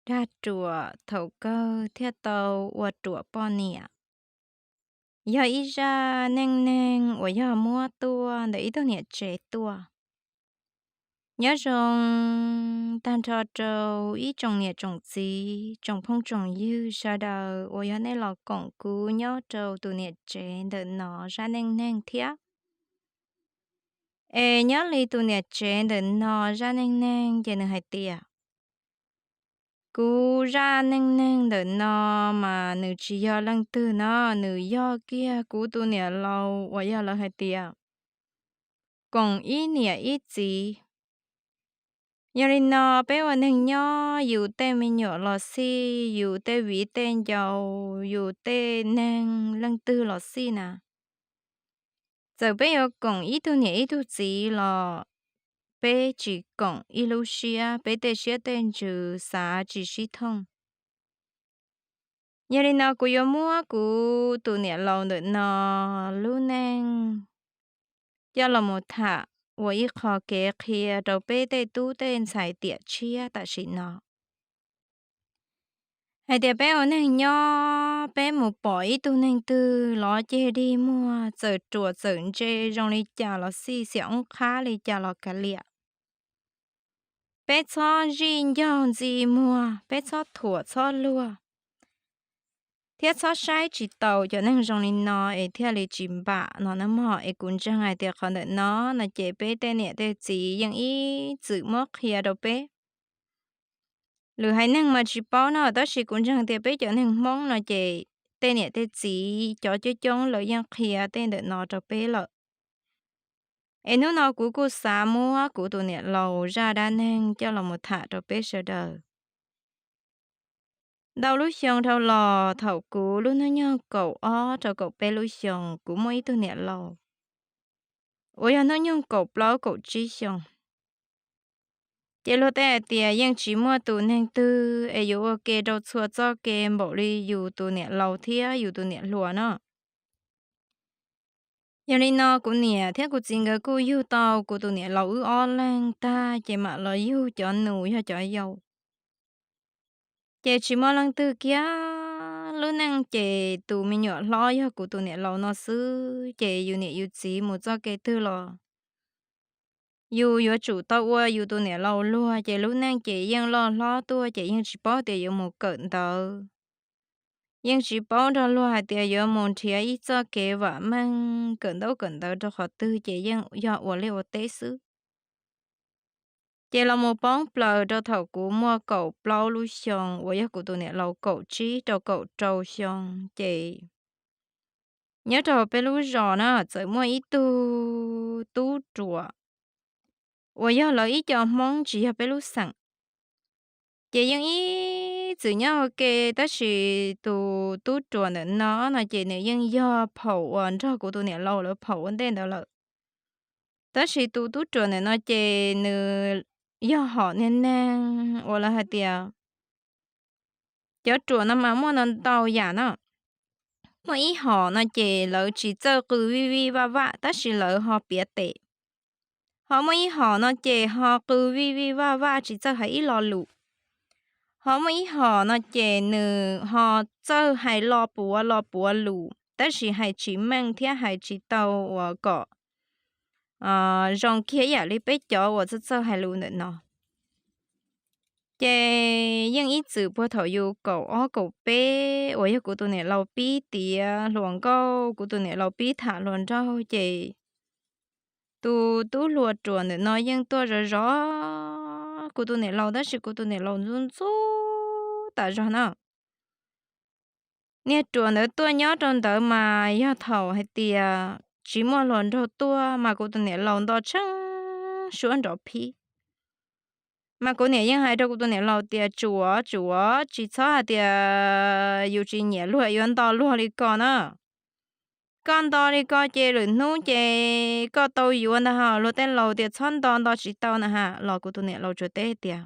dag ruam thaum kawg thiaj tau ua ruam poj niam. Yog ib zaj neej neeg uas yog muab tuaj ntawm ib tug niam tsev tuaj. Nyob zoo tag nrho rau ib tsoom niam tsoom txiv, tsoom phooj tsoom ywg sawv daws uas yog nej los koom kuv nyob rau tus niam tsev ntawm no zaj neej neeg thiab. Es nyob li tus niam tsev ntawm no zaj neej neeg ces nws hais tias, kuv zaj neej neeg ntawm no mas nws tsis yog leej twg no, nws yog kiag kuv tus niam laus uas yog lawv hais tias koom ib niam ib txiv. Yog li no peb ua neeg nyob yus tej me nyuam los xij, yus tej viv tej ncaus, yus tej neeg leej twg los xij na, txawm peb yuav koom ib tug niam ib tug txiv los peb tsis koom ib lub siab, peb tej siab tej ntsws xav tsis sib thooj. Yog li no kuv yuav muab kuv tus niam laus ntawm no lub neej coj los mus tham ua ib qho kev qhia rau peb tej tub tej ntxhais tiam tshiab tam sim no. Hais tias peb ua neeg nyob peb mus pom ib tug neeg twg lov ceg dig muag txawm ruam txawm ntse zoo li cas los xij, xiam oob qhab li cas los kav liam, peb txhob zij ncaug ntxi muag, peb txhob thuam txhob luag, thiab txhob saib tsis taus cov neeg zoo li no es thiaj li tsis npam no na mog. Es kuv ntseeg hais tias qhov ntawm no no ces peb tej niam tej txiv yeej ib txwm muab qhia rau peb. Lwm haiv neeg mas tsis paub no, tab sis kuv ntseeg tias peb cov neeg Hmoob no ces tej niam tej txiv cov coob coob lawv yeej qhia tej ntawm no rau peb lawm. Es hnub no kuv kuj xav muab kuv tus niam laus zaj dab neeg coj los mus tham rau peb sawv daws. Ntau lub xyoo dhau los thaum kuv lub hnub nyoog kaum ob rau kaum peb lub xyoos kuv muaj ib tug niam laus uas yog hnub nyoog kaum plaub kaum tsib xyoos. Ces luag tej hais tias yeej tsis muaj tus neeg twg es yuav ua ke rau txhua txoj kev npaum li yus tus niam laus thiab yus tus niam hluas no. Yog li no kuv niam thiab kuv txiv nkawd kuj yug tau kuv tus niam laus wb ob leeg tag ces mam los yug cov nus yog cov yau. Ces tsis muaj leej twg kiag, lub neej ces tus me nyuam hlob yog kuv tus niam laus no xwb, ces yus niam yus txiv mus txoj kev twg los yus yuav tsum tau ua yus tus niam laus luag, ces lub neej ces yeej loj hlob tuaj ces yeej tsis paub tias yuav mus kawm ntawv, yeej tsis paub nrog luag hais tias yuav mus nrhiav ib txoj kev vam meej kawm ntaub kawm ntawv rau qhov twg ces yeej yog ua liaj ua teb xwb. Ces los mus poob plaws rau thaum kuv muaj kaum plaub lub xyoos uas yog kuv tus niam laus kaum tsib rau kaum rau xyoo ces nyob rau peb lub zos na txawm muaj ib tug tub ruam uas yog lawv ib co Hmoob tsis yog peb lub xeem. Ces yeej ib txwm nyob ua ke, tab sis tus tub ruam ntawm no no ces nws yeej yog phaum uas nrog kuv tus niam laus lawv phaum ua ntej ntawd lawm. Tab sis tus tub ruam ntawm no ces nws yog hom niag neeg uas lawv hais tias cov ruam no mas muaj ntau ntau yam no. Muaj ib hom no ces lawv tsis txawj qw vij vij vaj vaj tab sis lawv ho piav tes. Ho muaj ib hom no ces ho qw vij vij vaj vaj tsis txawj hais ib lo lus. Ho muaj ib hom no ces nws ho txawj hais lo puav lo puav lus tab sis hais tsis meej thiab hais tsis tau uas kom zoo kiag ib yam li peb cov uas txawj txawj hais lus ntawm no. Ces yeej ib txwm puag thaum yus kaum ob kaum peb uas yog kuv tus niam laus pib tiav hluas nkauj, kuv tus niam laus pib tham hluas nraug ces tus tub hluas ruam ntawm no yeej tuaj zov zov kuv tus niam laus tab sis kuv tus niam laus ntxub ntxub tas zog na. Niag ruam ntawd tuaj nyob rau ntawd mas yog thaum hais tias tsis muaj hluas nraug tuaj mas kuv tus niam laus nto tsheej suab nrov phib. Mas kuv niam yeej hais rau kuv tus niam laus tias tsuav tsuav tsis txhob hais tias yus tsis nyiam luag yuav nto luag li ko na. Koj nto li ko ces lwm hnub ces koj tau yuav ntag, luag tej laus tias txhob nto nto tsis tau na ha. Los kuv tus niam laus tsuas teb tias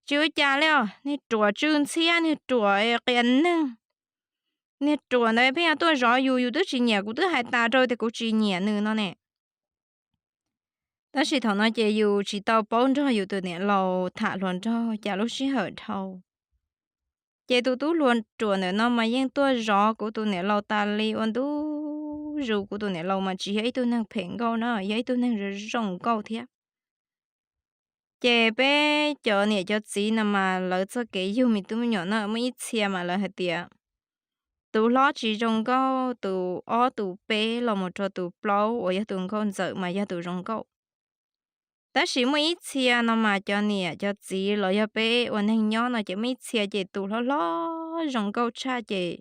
tsis ua cas li os, niag ruam tsw ntxhiab, niag ruam qias neeg, niag ruam ntawd pheej yog tuaj zov yus, yus twb tsis nyiam, kuv twb hais tas rau tias kuv tsis nyiam nws no ne. Tab sis thaum no ces yus tsis tau paub nrog yus tus niam laus tham hluas nraug cas lub sij hawm dhau, ces tus tub hluas ruam ntawm no mas yeej tuaj zov kuv tus niam laus tas li ua ntu zus. Kuv tus niam laus mas tsis yog ib tug neeg phem nkauj na, yog ib tug neeg zoo nkauj thiab. Ces peb cov niam cov txiv no mas lawv txoj kev yug me tub me nyuam no muaj ib txhia mas lawv hais tias tus hlob tsis zoo nkauj, tus ob tus peb los mus rau tus plaub uas yog tus nkauj ntxawm mas yog tus zoo nkauj. Tab sis muaj ib txhia no mas cov niam cov txiv los yog peb ua neeg nyob no ces muaj ib txhia ces tus hlob hlob zoo nkauj tshaj ces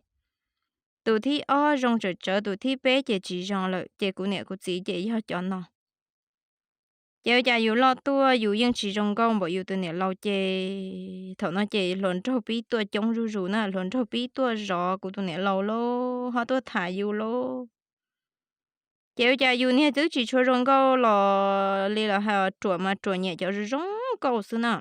tus thib ob zoo tsawm tsawv, tus thib peb ces tsis zoo lawm. Ces kuv niam kuv txiv ces yog cov no. Ces ua cas yus loj tuaj yus yeej tsis zoo nkauj npaum yus tus niam laus ces thaum no ces hluas nraug pib tuaj coob zuj zus na, hluas nraug pib tuaj zov kuv tus niam laus lauj, ho tuaj tham yus lauj. Ces ua cas yus niag twb tsis tshua zoo nkauj los li lawv hais, ruam mas ruam nyiam cov zoo zoo nkauj xwb na.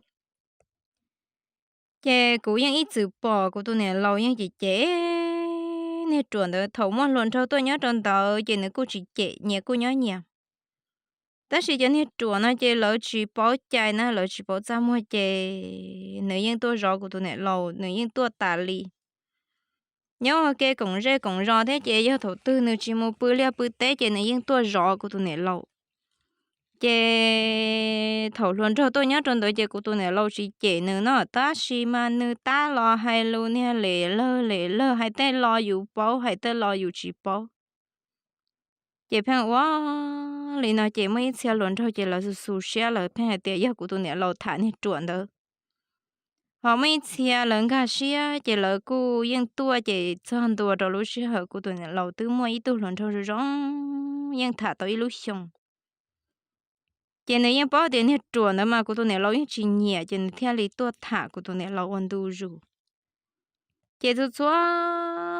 Ces kuv yeej ib txwm pom kuv tus niam laus yeej cem cem niag ruam ntawd. Thaum muaj hluas nraug tuaj nyob rau ntawd ces nws kuj tsis cem, nyias kuj nyob nyias. Tab sis cov niag ruam no ces lawv tsis paub cai na, lawv tsis paub txaj muag ces nws yeej tuaj zov kuv tus niam laus, nws yeej tuaj tas li. Nyob ua ke koom zej koom zos thiab ces yog thaum twg nws tsis mus pw liaj pw teb ces nws yeej tuaj zov kuv tus niam laus. Ces thaum hluas nraug tuaj nyob rau ntawd ces kuv tus niam laus tsis cem nws no, tab sis mas nws tab los hais lus niag lem lawg lem lawg, hais tej lo yus paub, hais tej lo yus tsis paub. Ces pheej ua li no ces muaj ib txhia hluas nraug ces lawv xu xu siab, lawv pheej hais tias yog kuv tus niam laus tham niag ruam ntawd. Ho muaj ib txhia lawv nkag siab ces lawv kuj yeej tuaj ces txog ntua rau lub sij hawm kuv tus niam laus twb muaj ib tug hluas nraug zoo zoo, yeej tham tau ib lub xyoo. Ces nws yeej paub tias niag ruam ntawd mas kuv tus niam laus yeej tsis nyiam ces nws thiaj li tuaj tham kuv tus niam laus ua ntu zus. Ces txhua txhua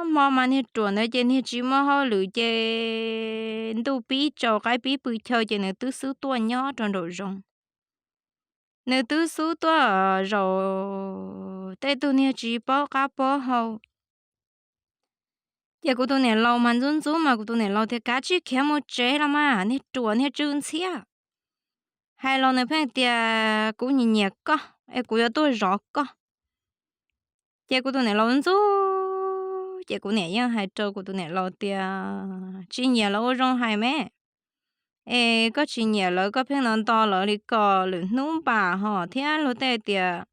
hmo mas niag ruam ntawd ces niag tsis muaj hauj lwm ces ntuj pib tsaus qaib pib pw chaw ces nws twb xub tuaj nyob rau nraum zoov. Nws twb xub tuaj zaum tej tug niag tsis paub qab paub hau. Ces kuv tus niam laus mas ntxub ntxub mas kuv tus niam laus tias kav tsij khiav mus tsev los mas, niag ruam niag tsw ntxhiab. Hais los nws pheej tias kuv nyiam nyiam koj es kuv yuav tuaj zov koj. Ces kuv tus niam laus ntxub, ces kuv niam yeej hais rau kuv tus niam laus tias tsis nyiam lawv ua zoo hais me, es koj tsis nyiam lawv koj pheej nto nto lawv li ko, lwm hnub npam ho thiab luag tej tias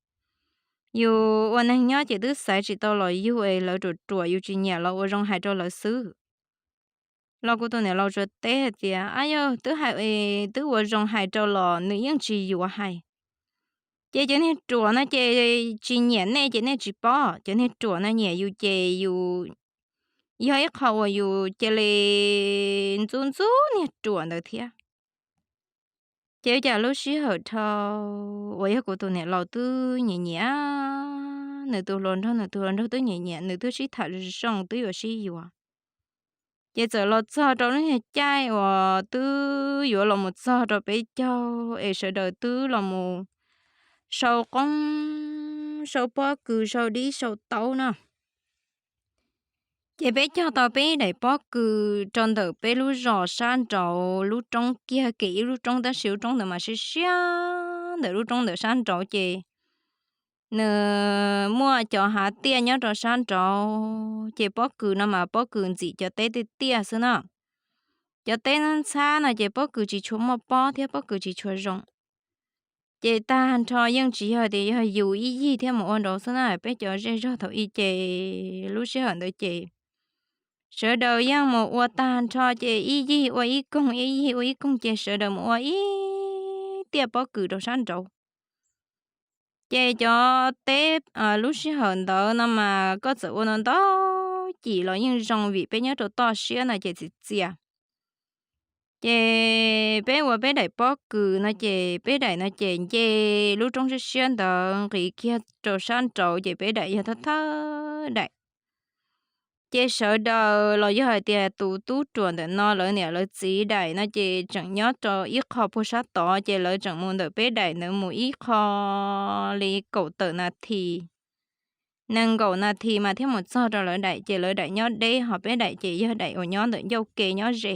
yus ua neeg nyob ces twb xaiv tsis tau los yug es lawv ruam ruam yus tsis nyiam lawv ua zoo hais rau lawv xwb. Los kuv tus niam laus tsuas teb hais tias ab yog twb hais, twb ua zoo hais rau los nws yeej tsis yuav hais. Ces cov niag ruam no ces tsis nyiam nej ces nej tsis paub, cov niag ruam no nyiam yus ces yus yog ib qho uas yus cia li ntxub ntxub niag ruam ntawd thiab. Ces cas lub sij hawm dhau uas yog kuv tus niam laus twb nyiam nyiam nws tus hluas nraug, nws tus hluas nraug twb nyiam nyiam, nws twb sib tham zoo zoo twb yuav sib yuav. Ces txawm los txog rau lub niag caij uas twb yuav los mus txog rau peb caug es sawv daws twb los mus sau qoob, sau pob kws, sau dib, sau taub no. Ces peb cog tau peb daim pob kws rau ntawm peb lub zos sab nraud lub roob kiag kem ib lub roob, tab sis lub roob ntawd mas siab siab ntawm lub roob ntawm sab nraud ces nws muaj cov hav tiaj nyob rau sab nraud, ces pob kws no mas pob kws ntxim cov teb tiaj tiaj xwb na. Cov teb ntxhab ntxhab no ces pob kws tsis tshua muaj pob thiab pob kws tsis tshua zoo. Ces tag nrho yeej tsis yog tias yog yus ib yig thiab mus ua nraud xwb na, peb cov zej zog thaum ub ces lub sij hawm ntawd ces sawv daws yeej mus ua tag nrho ces ib yig ua ib koog, ib yig ua ib koog ces sawv daws mus ua ib tiaj pob kws rau sab nraud. Ces cov teb lub sij hawm ntawd no mas koj txawm ua ntau ntau cim los yeej zoo vim peb nyob rau toj siab no ces txiv txias. Ces peb ua peb daim pob kws no ces peb daim no ces nce lub roob siab siab ntawd nqis kiag rau sab nraud ces peb daim yog thawj thawj daim. Ces sawv daws los yog hais tias tus tub ruam ntawm no lawv niam lawv txiv daim no ces tseem nyob rau ib qho puag sab tod ces lawv tseem mus ntawm peb daim ntawd mus ib qho li kaum tawm nas this, nees nkaum nas this mas thiaj mus txog rau lawv daim, ces lawv daim nyob deb ho peb daim ces yog daim uas nyob ntawm ncauj ke nyob ze.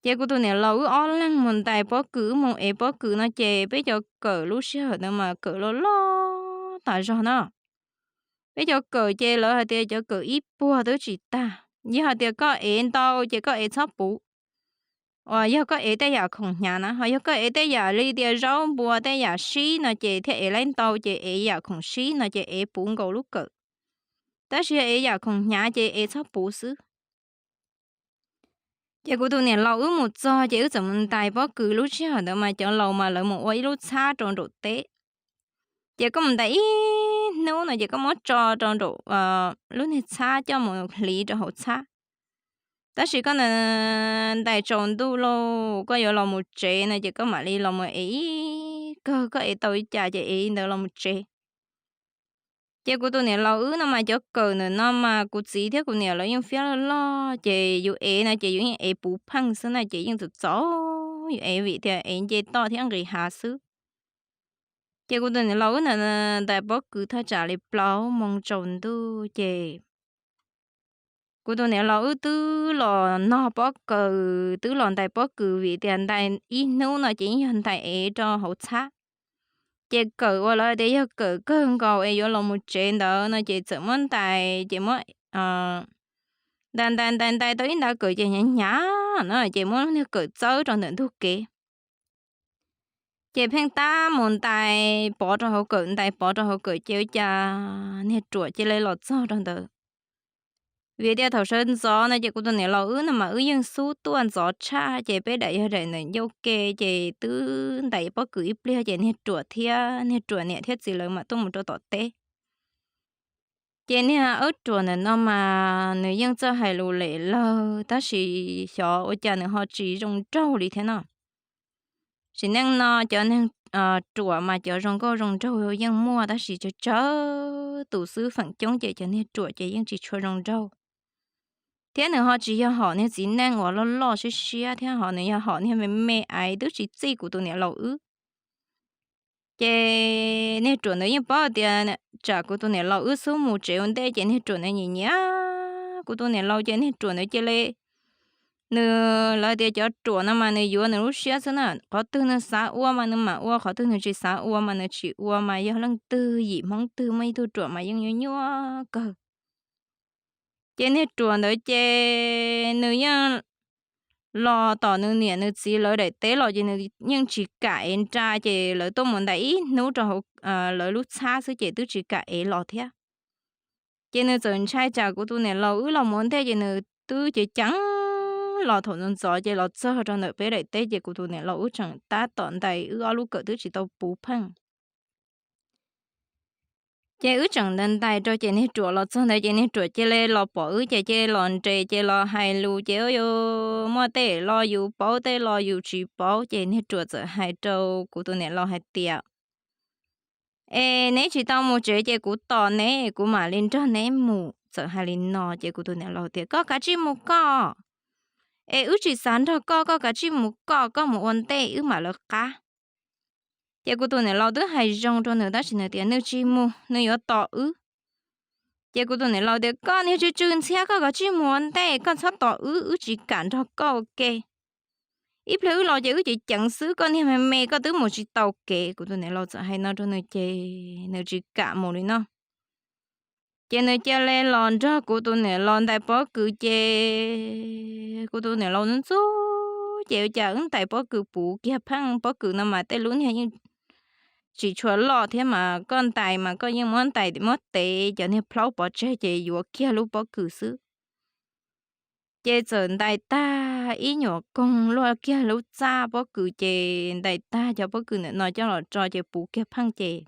Ces kuv tus niam laus wb ob leeg mus ntais pob kws, wb mus ev pob kws no ces peb cov kawm lub sij hawm ntawd mas kawm loj loj tas zog na. Peb cov kawm ces lawv hais tias cov kawm ib puag twb tsis tag. Yog hais tias koj ev ntau ces koj ev txhob puv, uas yog koj ev tej yam khoom hnyav na, ho yog koj ev tej yam li tias zaub npua tej yam sib no ces thiaj ev laib ntau, ces ev yam khoom sib no ces ev puv nkaus lub kawm. Tab sis yog ev yam khoom hnyav ces ev txhob puv xwb. Ces kuv tus niam laus wb mus txog ces wb txawm mus ntais pob kws. Lub sij hawm ntawd mas cov laus mas lawv mus ua ib lub txhab rau nraum teb. Ces koj mus ntais ib hnub no ces koj muab tso rau nraum lub niag txhab coj mus hliv rau hauv txhab. Tab sis koj ntais tsaus ntuj lauj, koj yuav los mus tsev no ces koj mam li los mus ev ib kawg, koj ev tau ib cas ces ev li ntawd los mus tsev. Ces kuv tus niam laus wb no mas cov kawm ntawm no mas kuv txiv thiab kuv niam lawv yeej fiab loj loj, ces yus ev no ces yus yeej ev puv pheej xwb na, ces yeej txom txom nyem ev vim tias ev nce toj thiab nqis hav xwb. Ces kuv tus niam laus wb ntawd ntais pob kws thaj tsam li plaub moo tsaus ntuj ces kuv tus niam laus wb twb los nog pob kws, twb los ntais pob kws vim tias ntais ib hnub no ces yeej yog ntais ev rau hauv txhab. Ces kawm uas lawv tias yog kawm kawg nkaus es yuav los mus tsev ntawd no ces txawm muab ntais, ces muab ntais ntais ntais ntais tau ib nta kawm ces hnyav hnyav no ces muab lub niag kawm txawb rau ntawm ntug kev. Ces pheej tab mus ntais pov rau hauv kawm, ntais pov rau hauv kawm ces ua cas niag ruam cia li los txog rau ntawd. Vim tias thaum sawv ntxov no ces kuv tus niam laus wb no mas wb yeej xub tuaj ntxov tshaj, ces peb daim yog daim ntawm ncauj ke, ces twb ntais pob kws ib pliag ces niag ruam thiab niag ruam niam thiab txiv lawv mam tuaj mus rau tom teb. Ces niag ab ruam ntawm no mas nws yeej txawj hais lus lem lawg, tab sis xyov ua cas nws ho tsis zoo nraug li thiab no. Sim neej no cov neeg ruam mas cov zoo nkauj zoo nraug yeej muaj, tab sis tsawg tsawg tus xwb, feem coob ces cov niag ruam ces yeej tsis tshua zoo nraug. Thiab nws ho tsis yog hom niag txiv neej uas loj loj siab siab, thiab ho nws yog hom niag me me aiv twb tsis txij kuv tus niam laus wb. Ces niag ruam ntawd yeej paub tias tsam kuv tus niam laus wb xub mus tsev ua ntej ces niag ruam ntawd nyiam nyiam kuv tus niam laus, ces niag ruam ntawd cia li, nws, lawv tias cov ruam no mas nws yuav nws lub siab xwb na, qhov twg nws xav ua mas nws mam ua, qhov twg nws tsis xav ua mas nws tsis ua, mas yog leej twg yim Hmoob twg muaj ib tug ruam mas yeej nyuaj nyuaj kawg. Ces niag ruam ntawd ces nws yeej los tom nws niam nws txiv lawv daim teb los ces nws yeej tsis kam ev nra, ces lawv tuaj mus ntais ib hnub rau hauv lawv lub txhab xwb ces twb tsis kam ev los thiab. Ces nws txawm ntshai tsam kuv tus niam laus wb los mus ua ntej, ces nws twb ceev ceev los thaum ntxov ntxov ces los txog rau ntawm peb daim teb, ces kuv tus niam laus wb tseem tab tom ntais, wb ob lub kawm twb tsis tau puv pheej. Ces wb tseem ntais ntais rau ces niag ruam los txog ntawd ces niag ruam cia li los pom wb ces cia li los nres ces los hais lus ces yuav muaj tej lo yus paub tej lo yus tsis paub, ces niag ruam txawm hais rau kuv tus niam laus hais tias, es neb tsis tau mus tsev ces kuv tos neb, kuv mam li nrog neb mus. Txawm hais li no ces kuv tus niam laus tias, koj kav tsij mus koj, es wb tsis xav nrog koj, koj kav tsij mus koj, koj mus ua ntej wb mam lawv qab. Ces kuv tus niam laus twb hais zoo rau nws tab sis nws tias nws tsis mus, nws yuav tos wb. Ces kuv tus niam laus tias, koj niag tsw tsw ntxhiab, koj kav tsij mus ua ntej, koj txhob tos wb, wb tsis kam nrog koj ua ke. Ib pliag wb los ces wb ceev ceev xwb, koj niag me me koj twb mus tsis tau kev. Kuv tus niam laus txawm hais no rau nws ces nws tsis kam mus li no. Ces nws cia li los nrog kuv tus niam laus ntais pob kws ces kuv tus niam laus ntxub ntxub ces ua cas wb ntais pob kws puv kiag pheej, pob kws no mas tej lub niag yeej tsis tshua loj thiab mas koj ntais mas koj yeej muab ntais muab tev cov niag plhaub pov tseg ces yuav kiag lub pob kws xwb. Ces txawm ntais tag ib nyuam koog luaj kiag lub txaj pob kws ces ntais tag cov pob kws ntawm no coj los tso ces puv kiag pheej ces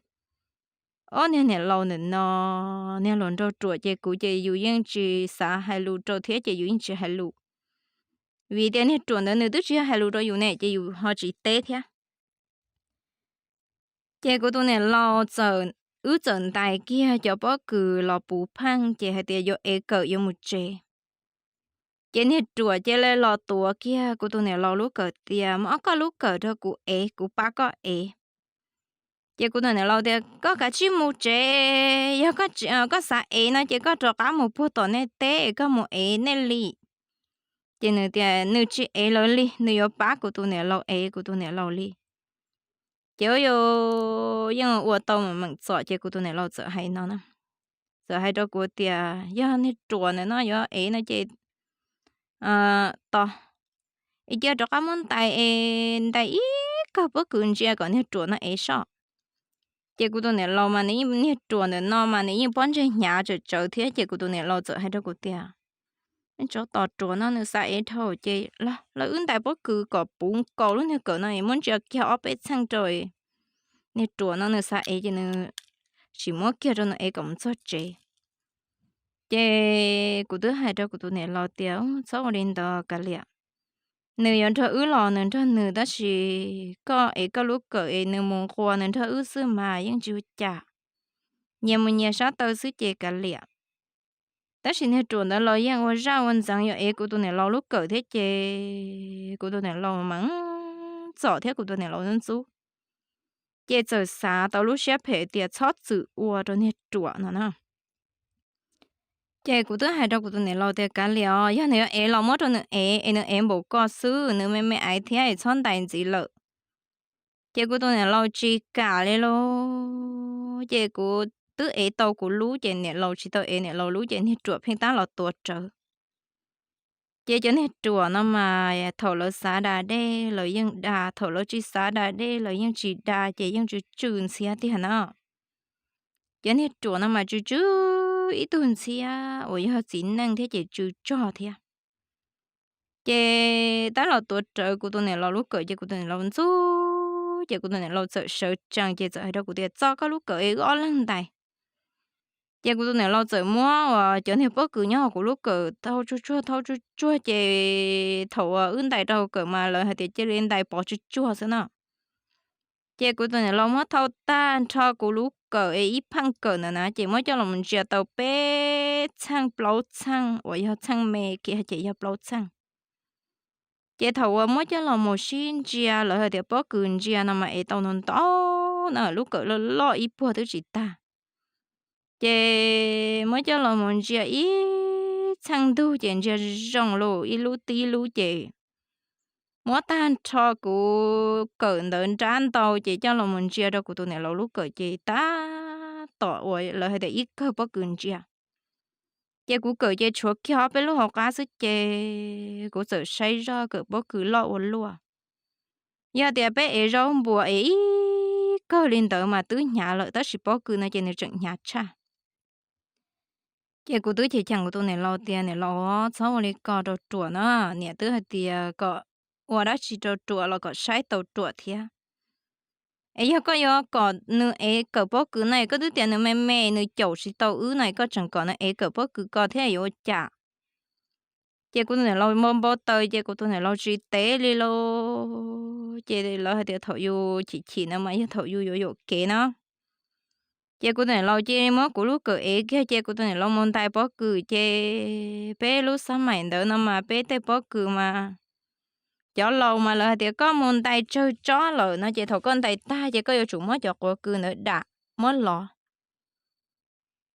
ob niag niam laus ntawm no, niag hluas nraug ruam ces kuv ces yus yeej tsis xav hais lus rau thiab ces yus yeej tsis hais lus. Vim tias niag ruam ntawd nws twb tsis hais lus rau yus ne ces yus ho tsis teb thiab. Ces kuv tus niam laus txawm, wb txawm ntais kiag cov pob kws los puv pheej ces hais tias yuav ev kawm yuav mus tsev. Ces niag ruam cia li los tuav kiag kuv tus niam laus lub kawm tias, muab koj lub kawm rau kuv ev, kuv pab koj ev. Ces kuv tus niam laus tias, koj kav tsij mus tsev, yog koj xav ev no ces koj rov qab mus puag tom nej teb, koj mus ev nej li. Ces nws tias nws tsis ev lawv li, nws yuav pab kuv tus niam laus ev kuv tus niam laus li. Ces ua yeej ua tau meem meem txom ces kuv tus niam laus txawm hais no na, txawm hais rau kuv tias yog niag ruam ntawm no yuav ev no ces tos, es cia rov qab muab ntais es ntais ib kawg pob kws ntsia kom niag ruam no ev soj. Ces kuv tus niam laus mas nws yeej, niag ruam ntawm no mas nws yeej pob ntseg hnyav tsawm tsawv thiab ces kuv tus niam laus txawm hais rau kuv tias, nej tsov tom ruam no nws xav ev dhau ces los lawv wb ntais pob kws kom puv nkaus lub niag kawm no es muab ntsia kiag ob peb txheej rau, niag ruam no nws xav ev ces nws sim muab kiag rau nws ev kom mus txog tsev. Ces kuv twb hais rau kuv tus niam laus tias txhob ua li ntawd kav liam, nws yuav nrog wb los nws nrog nws tab sis koj ev koj lub kawm es nws mus nquas nws nrog wb xwb mas yeej tsis ua cas, nyias mus nyias sab taw xwb ces kav liam. Tab sis niag ruam ntawd los yeej ua zaj ua ntxeev yuav ev kuv tus niam laus lub kawm thiab ces kuv tus niam laus mas txom thiab kuv tus niam laus ntxub ntxub, ces txawm xav tau lub siab phem tias txhob txwm ua rau niag ruam no na. Ces kuv twb hais rau kuv tus niam laus tias kav liam os, yog nws yuav ev los muab rau nws ev es nws ev npaum ko xwb, nws me me aiv thiab es txhob ntais ntxiv lawm. Ces kuv tus niam laus tsis kam li lauj, ces kuv twb ev tau kuv lub ces niam laus tsis tau ev niam laus lub ces niag ruam pheej tab los tuav rawv. Ces cov niag ruam no mas thaum lawv xav da dej lawv yeej da, thaum lawv tsis xav da dej lawv yeej tsis da, ces yeej tsw tsw ntxhiab tiag na. Cov niag ruam no mas tsw tsw ib tug ntxhiab uas yog txiv neej thiab ces tsw tsog thiab. Ces tab los tuav rawv kuv tus niam laus lub kawm ces kuv tus niam laus ntxub, ces kuv tus niam laus txawm sawv tsees ces txawm hais rau kuv tias txo koj lub kawm es wb ob leeg ntais. Ces kuv tus niam laus txawm muab uas cov niag pob kws nyob hauv kuv lub kawm thau tsuag tsuag thau tsuag tsuag ces thaum uas wb ntais rau hauv kawm mas lawv hais tias cia li ntais pov tsuag tsuag xwb no. Ces kuv tus niam laus muab thau tag nrho kuv lub kawm es ib pheej kawm ntawd na ces muab coj los mus ntsia tau peb txheej plaub txheej uas yog txheej me kiag ces yog plaub txheej. Ces thaum uas muab coj los mus sib ntsia lawv hais tias pob kws ntsia no mas ev tau ntau ntau na, lub kawm loj loj ib puag twb tsis tag. Ces muab coj los mus ntsia ib txheej ntug ces ntsia zoo lawm ib lub tib lub ces muab tag nrho kuv kawm ntawd nrab ntau ces coj los mus ntsia rau kuv tus niam laus lub kawm ces tab tom uas lawv hais tias ib kawg pob kws ntsia. Ces kuv kawm ces tshuav kiag ob peb lub hauv qab xwb ces kuv txawm saib zoj kawm pob kws loj ua luaj. Yog tias peb ev zaub npua ev ib kawg li ntawd mas twb hnyav lawm tab sis pob kws no ces nws tseem hnyav tshaj. Ces kuv twb cheem kuv tus niam laus tias niam laus txhob ua li ko rau ruam na, niam twb hais tias kom ua dab tsi rau ruam los kom saib tau ruam thiab. Es yog koj yuav kom nws ev kawm pob kws no koj twb tias nws me me nws caum tsis tau wb no koj tseem kom nws ev kawm pob kws ko thiab yuav ua cas? Ces kuv tus niam laus npau npau taws ces kuv tus niam laus tsis teb li lauj. Ces lawv hais tias thaum yus chim chim no mas yog thaum yus yuav yuam kev no. Ces kuv tus niam laus cia li muab kuv lub kawm ev kiag ces kuv tus niam laus mus ntais pob kws ces peb lub xab maim ntawd no mas peb tej pob kws mas cov laus mas lawv hais tias koj mus ntais tsawg tsob lawm no ces thaum koj ntais tag ces koj yuav tsum muab cov quav kws ntawd dam muab lov.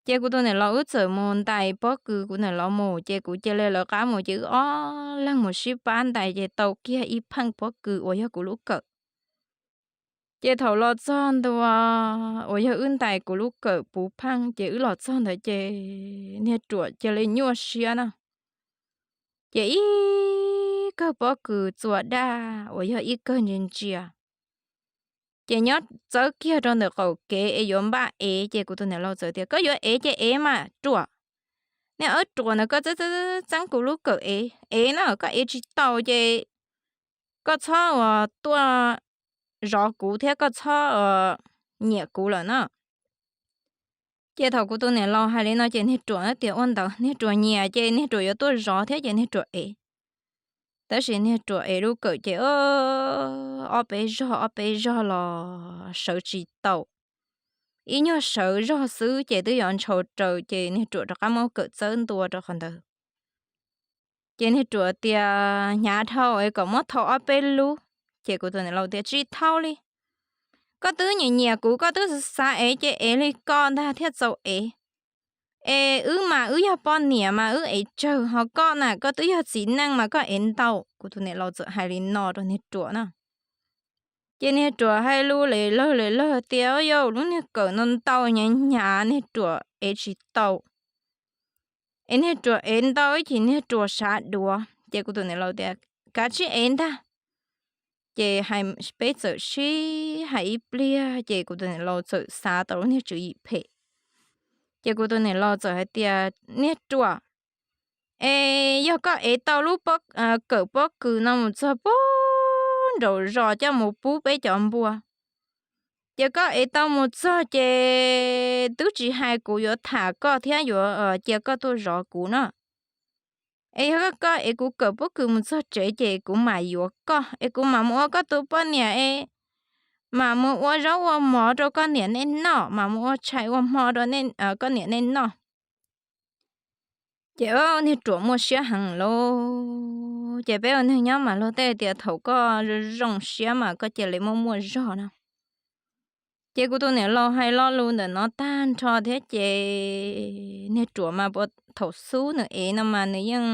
Ces kuv tus niam laus wb txawm mus ntais pob kws, kuv niam laus mus ces kuv cia li lawv qab mus ces wb ob leeg mus sib pab ntais ces tau kiag ib pheej pob kws uas yog kuv lub kawm. Ces thaum los txog ntua uas yog wb ntais kuv lub kawm puv pheej ces wb los txog ntawd ces niag ruam cia li nyuaj siab na. Ces ib kawg pob kws txua daj uas yog ib kawg ntsia ntsia. Ces nyob txawb kiag rau ntawm qaum kev es yuav npaj ev ces kuv tus niam laus txawm tias koj yuav ev ces ev mas ruam. Niag ab ruam ntawd koj txeeb txeeb kuv lub kawm ev ev na, koj ev tsis tau ces koj txhob uas tuaj zov kuv thiab koj txhob nyiam kuv lawm na. Ces thaum kuv tus niam laus hais li no ces niag ruam tias ua ntawd, niag ruam nyiam ces niag ruam yuav tuaj zov thiab ces niag ruam ev. Tab sis niag ruam ev lub kawm ces ob peb zog ob peb zog los sawv tsis tau. Ib nyuag sawv zog xwb ces twb yuav ntshaus raws ces niag ruam rov qab muab kawm txawb ntua rau qhov ntawd. Ces niag ruam tias hnyav dhau es kom muab thau ob peb lub. Ces kuv tus niam laus tias tsis thau li, koj twb nyiam nyiam kuv, koj twb xav ev ces ev li koj ntag thiaj txaus ev. Es wb mas wb yog poj niam mas wb ev tsawg, ho koj na koj twb yog txiv neej mas koj ev ntau. Kuv tus niam laus txawm hais li no rau niag ruam na. Ces niag ruam hais lus li lawg li lawg tias, Yog lub niag kawm no ntau hnyav hnyav niag ruam ev tsis tau. Es niag ruam ev ntau ib chim niag ruam sav duav. Ces kuv tus niam laus tias, Kav tsij ev ntag. Ces peb txawm sib hais ib pliag ces kuv tus niam laus txawm xav tau lub niag tswv yim phem. Ces kuv tus niam laus txawm hais tias, Niag ruam, es yog koj ev tau lub kawm pob kws no mus txog puag nraum zos coj mus pub peb cov npua, ces koj ev tau mus txog ces twb tsis hais kuv yuav tham koj thiab yuav cia koj tuaj zov kuv no. Es yog koj ev kuv kawm pob kws mus txog tsev ces kuv mam yuav koj, es kuv mam mus ua koj tus poj niam es mam mus ua zaub ua mov rau koj niam nej noj, mam mus ua tshais ua hmo rau koj niam nej noj. Ces niag ruam muaj siab heev lauj. Ces peb ua neeg nyob mas luag tej tias thaum koj zoo siab mas koj cia li muaj muaj zog no. Ces kuv tus niam laus hais lo lus ntawm no tag nrho thiab ces niag ruam mas puas thaum xub nws ev no mas nws yeej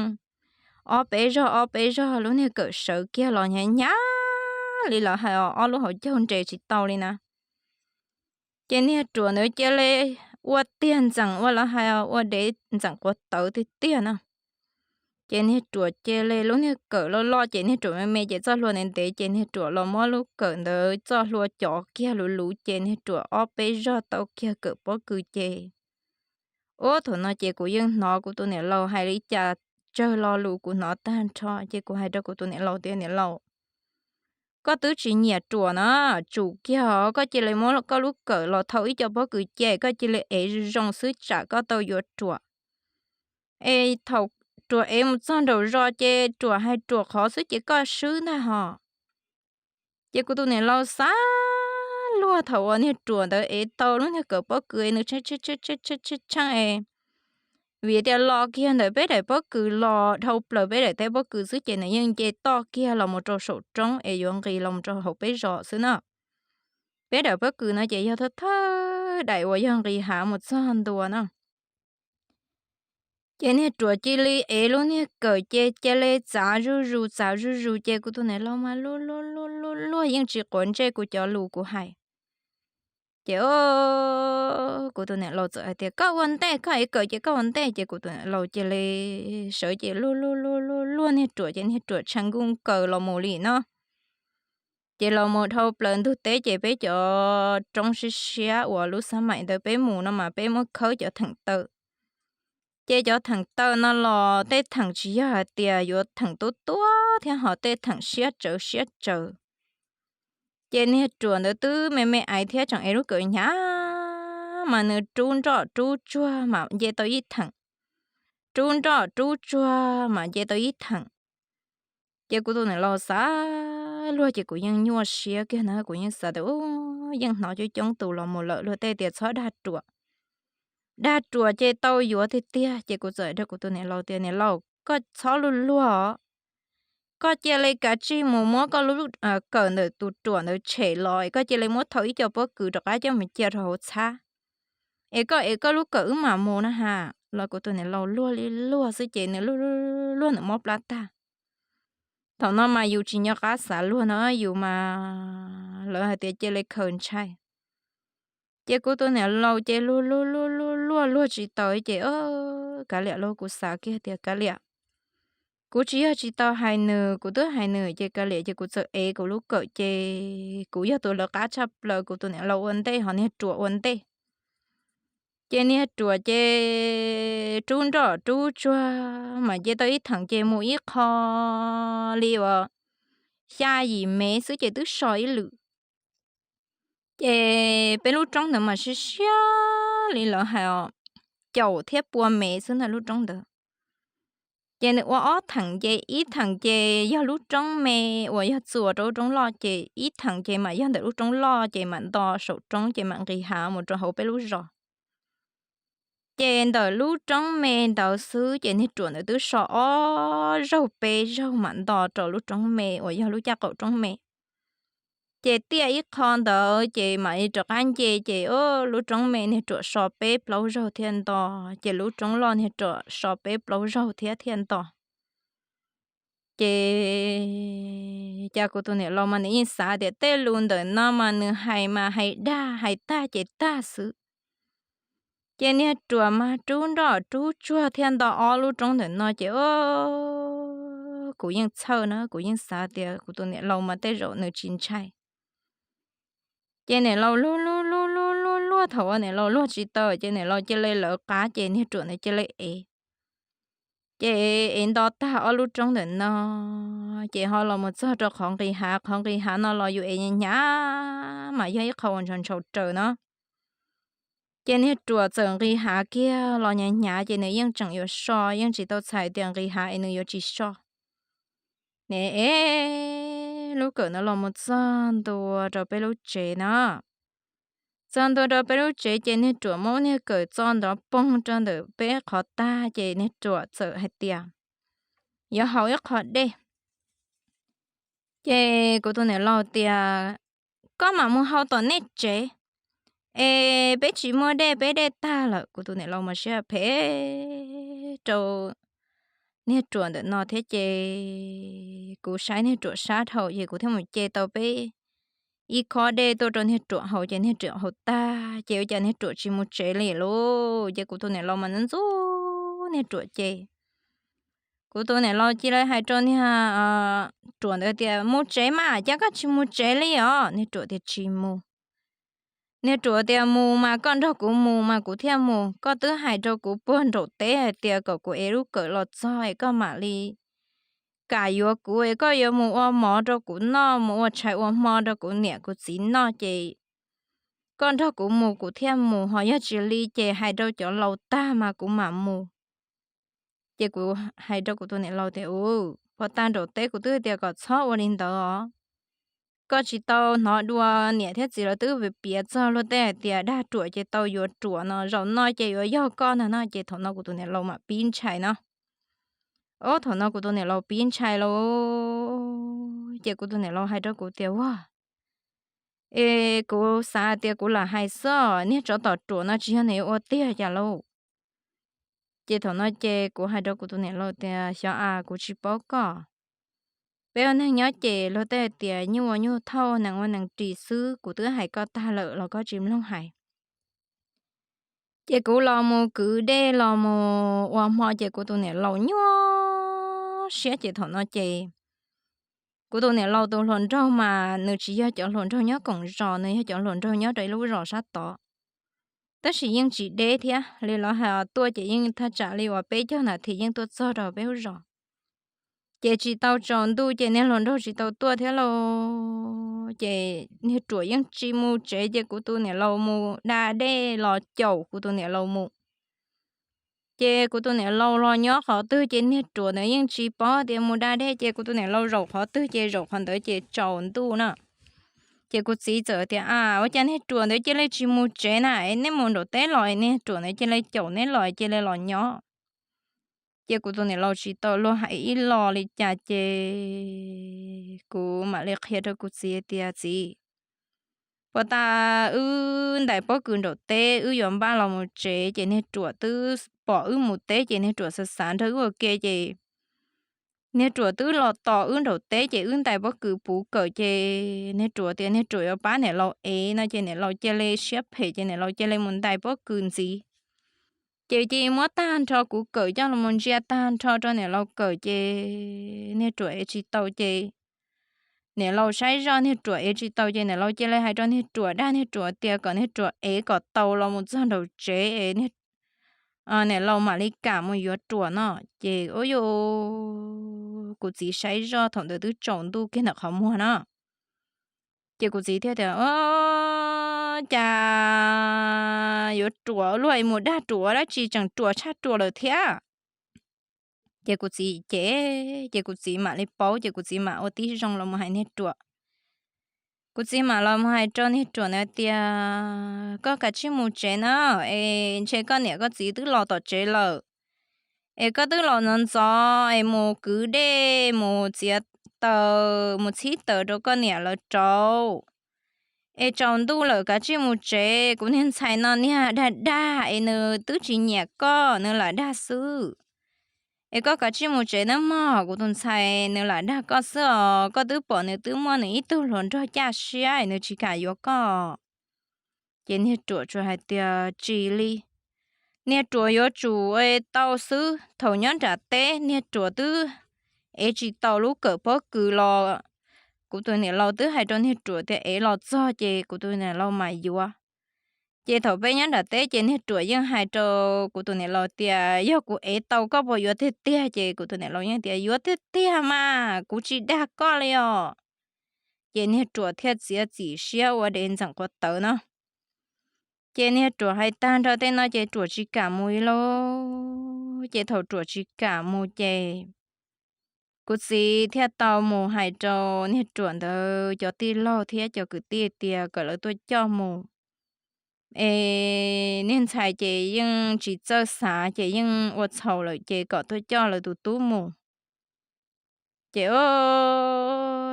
ob peb zog ob peb zog lub niag kawm sawv kiag los hnyav hnyav li lawv hais os, ob lub hauv caug nres tsis tau li na. Ces niag ruam ntawd cia li ua tiag ntxeem ua lawv hais os, ua dev ntxeem quav tawv tiag tiag no. Ces niag ruam cia li lub niag kawm loj loj ces niag ruam me me ces txoj hlua ntev ntev ces niag ruam los muab lub kawm ntawd txoj hlua cov kiag luv luv ces niag ruam ob peb zog tau kiag kawm pob kws ces. Ub, thaum no ces kuv yeej hnov kuv tus niam laus hais li cas tsawg lo lus kuv hnov tag nrho ces kuv hais rau kuv tus niam laus tias, Niam laus, koj twb tsis nyiam ruam na, tsum kiag os, koj cia li muab koj lub kawm los thau ib co pob kws ce, koj cia li ev zoo zoo xwb tsam koj tau yuav ruam. Es thaum ruam ev mus txog nraum zos ces ruam hais ruam qhov xwb ces koj swb ntag hos. Ces kuv tus niam laus xav luag thaum uas niag ruam ntawd ev tau lub niag kawm pob kws nws tshee tshee es vim tias los kiag ntawm peb daim pob kws los dhau plaws peb daim teb pob kws xwb ces nws yeej nce toj kiag los mus rau saum roob es yuav nqis los rau hauv peb zos xwb na. Peb daim pob kws no ces yog thawj thawj daim uas yog nqis hav mus txog ntua na. Ces niag ruam cia li ev lub niag kawm ces cia li txav zuj zus txav zuj zus ces kuv tus niam laus mas luag luag luag luag yeej tsis quav ntsej kuv cov lus kuv hais. Ces kuv tus niam laus txawm hais tias, Koj ua ntej, koj ev kawm ces koj ua ntej. Ces kuv tus niam laus cia li sawv ces luag luag luag luag luag niag ruam ces niag ruam tshee nkuj nkaws los mus li no. Ces los mus dhau plaws ntug teb ces peb cov roob siab siab uas lub xab maim ntawd peb mus no mas peb muab khawb cov theem taw. Ces cov theem taw no los tej theem tsis yog hais tias yuav theem tub tuab thiab ho tej theem siab tsawv siab tsawv. Ces niag ruam ntawd twb me me aiv thiab tseem ev lub kawm hnyav mas nws rub nroj rub tsuag mam nce tau ib theem, rub nroj rub tsuag mam nce tau ib theem. Ces kuv tus niam laus xav luag ces kuv yeej nyuaj siab kiag na, kuv yeej xav tias, Ub, yeej hnov coob coob tus los mus lawm, luag tej tias txhob dag ruam, dag ruam ces tau yuav tiag tiag. Ces kuv txawm hais rau kuv tus niam laus tias, Niam laus, koj txhob luag luag os, koj cia li kav tsij mus muab koj lub kawm ntawm tus ruam ntawd tshem los es koj cia li muab thau ib co pob kws rov qab coj mus cia rau hauv txhab, es koj ev koj lub kawm wb mam mus na ha. Los kuv tus niam laus luag li luag xwb ces nws luag luag nws mob plab tag. Thaum no mas yus tsis nco qab xav luag no, yus mas lawv hais tias cia li khaws ntshai. Ces kuv tus niam laus ces luag luag luag luag luag luag tsis tau ces, Kav liam lauj, kuv xav kiag tias kav liam, kuv tsis yog tsis tau hais nws, kuv twb hais nws ces kav liam. Ces kuv txawm ev kuv lub kawm ces kuv yog tus lawv qab tshaj plaws, kuv tus niam laus ua ntej ho niag ruam ua ntej. Ces niag ruam ces rub nroj rub tsuag mam nce tau ib theem ces mus ib qho li uas xya yim mev xwb ces twb so ib lwm. Ces peb lub roob ntawd mas siab siab li lawv hais os, caum thiab pua mev xwb ntag lub roob ntawd. Ces nws ua ob theem ces ib theem ces yog lub roob me uas yog txuas rau lub roob loj ces ib theem ces mam yog ntawm lub roob loj ces mam nto saum roob ces mam nqis hav mus rau hauv peb lub zos. Ces ntawm lub roob me ntawd xwb ces niag ruam ntawd twb so ob zaug peb zaug mam nto rau lub roob me uas yog lub caj qaum roob me. Ces tiaj ib qho ntawd ces mam li rov qab nce ces, o, lub roob me niag ruam so peb plaub zaug thiaj nto, ces lub roob loj niag ruam so peb plaub zaug thiab thiaj nto. Ces cas kuv tus niam laus mas nws yeej xav tias tej lus ntawm no mas nws hais mas hais dag hais tag ces tag xwb. Ces niag ruam mas rub nroj rub tsuag thiaj nto ob lub roob ntawm no ces, o, kuv yeej txhawj na, kuv yeej xav tias kuv tus niam laus mas tej zaum nws tsis ntshai. Ces niam laus luag luag luag luag luag luag thaum uas niam laus luag tsis tau ces niam laus cia li lawv qab ces niag ruam ntawd cia li ev. Ces ev nto tag ob lub roob ntawm no, ces ho los mus txog rau qhov nqis hav, qhov nqis hav no los yus ev hnyav hnyav mas yog ib qho uas ntshaus ntshaus raws no. Ces niag ruam txawm nqis hav kiag los hnyav hnyav ces nws yeej tseem yuav so, yeej tsis tau txhais tias nqis hav es nws yuav tsis so. Nws ev lub kawm ntawd los mus txog ntua rau peb lub tsev no. Txog ntua rau peb lub tsev ces niag ruam muab niag kawm txo nrov poog rau ntawm peb qhov tag ces niag ruam txawm hais tias, yuav haus ib qho dej. Ces kuv tus niam laus tias, koj mam mus haus tom nej tsev, es peb tsis muaj dej, peb dej tag lawm. Kuv tus niam laus mas siab phem rau niag ruam ntawm no thiab ces kuv saib niag ruam sab dhau ces kuv thiaj mus ce tau peb ib khob dej tuaj rau niag ruam haus ces niag ruam haus tag ces ua cas niag ruam tsis mus tsev li lauj. Ces kuv tus niam laus mas ntxub ntxub niag ruam ces kuv tus niam laus cia li hais rau niag ruam ntawd tias, mus tsev mas, cas koj tsis mus tsev li os? Niag ruam tias tsis mus. Niag ruam tias, mus mas koj nrog kuv mus mas kuv thiaj mus. Koj twb hais rau kuv puag nraum teb hais tias kom kuv ev lub kawm los txog es koj mam li kam yuav kuv es koj yuav mus ua mov rau kuv noj, mus ua tshais ua hmo rau kuv niam kuv txiv noj ces koj nrog kuv mus kuv thiaj mus, ho yog tsis li ces hais rau cov laus tag mas kuv mam mus. Ces kuv hais rau kuv tus niam laus tias, u, puag ta nraum teb kuv twb tias kom txhob ua li ntawd os. Koj tsis tau hnov dua niam thiab txiv lawv twb piav txog luag tej hais tias dag ruam ces tau yuav ruam no, zaum no ces yuav yog koj ntag no. Ces thaum no kuv tus niam laus mam pib ntshai no. Ob, thaum no kuv tus niam laus pib ntshai lauj. Ces kuv tus niam laus hais rau kuv tias, ua, es kuv xav hais tias kuv lam hais xwb, niag tsov tom ruam no tsis yog nws yuav ua tiag cas lauj. Ces thaum no ces kuv hais rau kuv tus niam laus tias, xyov as, kuv tsis paub koj. Peb ua neeg nyob ces luag tej hais tias nyuj ua nyuj thauj, nees ua nees ris xwb, kuv twb hais koj tag lawm los koj tsis mloog hais. Ces kuv los mus kwv dej los mus ua hmo ces kuv tus niam laus nyuaj siab ces thaum no ces kuv tus niam laus tus hluas nraug mas nws tsis yog cov hluas nraug nyob koom zos, nws yog cov hluas nraug nyob rau ib lub zos sab tod. Tab sis yeej tsis deb thiab li, lawv hais tuaj ces yeej thaj tsam li uas peb caug nas this yeej tuaj txog rau peb lub zos. Ces tsis tau tsaus ntuj ces niag hluas nraug tsis tau tuaj thiab lauj. Ces niag ruam yeej tsis mus tsev ces kuv tus niam laus mus da dej los caum kuv tus niam laus mus. Ces kuv tus niam laus los nyob qhov twg ces niag ruam ntawd yeej tsis paub tias mus da dej, ces kuv tus niam laus zaum qhov twg ces zaum qhov ntawd ces tsaus ntuj na. Ces kuv txiv txawm tias, a, ua cas niag ruam ntawd cia li tsis mus tsev na, es neb mus nraum teb los es niag ruam ntawd cia li caum neb los cia li los nyob. Ces kuv tus niam laus tsis tau luag hais ib lo li cas ces kuv mam li qhia rau kuv txiv tias, txiv, puag ta wb ntais pob kws nraum teb wb yuav npaj los mus tsev ces niag ruam twb pom wb mus teb ces niag ruam xav xav nrog wb ua ke ces niag ruam twb los tos wb nraum teb ces wb ntais pob kws puv kawm ces niag ruam tias niag ruam yuav pab niam laus ev no ces niam laus cia li siab phem ces niam laus cia li mus ntais pob kws ntxiv. Ces cia li muab tag nrho kuv kawm coj los ntsia tag nrho rau niam laus kawm ces niag ruam ev tsis tau ces niam laus saib zoj niag ruam ev tsis tau ces niam laus cia li hais rau niag ruam, dag niag ruam tias kom niag ruam ev kom tau los mus txog nraum tsev es niam laus mam li kam mus yuav ruam no. Ces ua yus, kuv txiv saib zoj thaum ntawd twb tsaus ntuj kiag ntawm qhov muag no. Ces kuv txiv thiaj tias, o, cas yuav ruam luag es mus dag ruam dab tsi, tseem ruam tshaj ruam lawm thiab. Ces kuv txiv cem, ces kuv txiv mam li paub ces kuv txiv mam ua tib zoo los mus hais niag ruam. Kuv txiv mam los mus hais rau niag ruam ntawd tias, koj kav tsij mus tsev na, es ntshe koj niam koj txiv twb los tom tsev lawm. Es koj twb los ntxov ntxov es mus kwv dej mus txiav taws mus txhib taws rau koj niam lawv rauv. Es tsaus ntuj lawm, kav tsij mus tsev, kuv niag ntxhais no niag dag dag es nws twb tsis nyiam koj, nws lam dag xwb. Es koj kav tsij mus tsev nawb mog, kuv tus ntxhais nws lam dag koj xwb os, koj twb pom nws twb muaj nws ib tug hluas nraug caj siab es nws tsis kam yuav koj. Ces niag ruam tsuas hais tias tsis li, niag ruam yuav tsum tau xwb. Thaum nyob nram teb niag ruam twb ev tsis tau lub kawm pob kws los, kuv tus niam laus twb hais rau niag ruam tias ev los txog ces kuv tus niam laus mam yuav. Ces thaum peb nyob nram teb ces niag ruam yeej hais rau kuv tus niam laus tias yog kuv ev tau koj puas yuav tiag tiag, ces kuv tus niam laus yeej tias yuav tiag tiag mas, kuv tsis dag koj li os. Ces niag ruam thiaj txiav txim siab ua dev ntxeem quav tawv no. Ces niag ruam hais tag nrho tej no ces ruam tsis kam mus li lauj. Ces thaum ruam tsis kam mus ces kuv txiv thiaj tau mus hais rau niag ruam ntawd cov tij laug thiab cov kwv tij tias kom lawv tuaj coj mus. Es niag ntxhais ces yeej tsis txawj xav ces yeej ua txhaum lawm ces kom tuaj coj lawv tus tub mus. Ces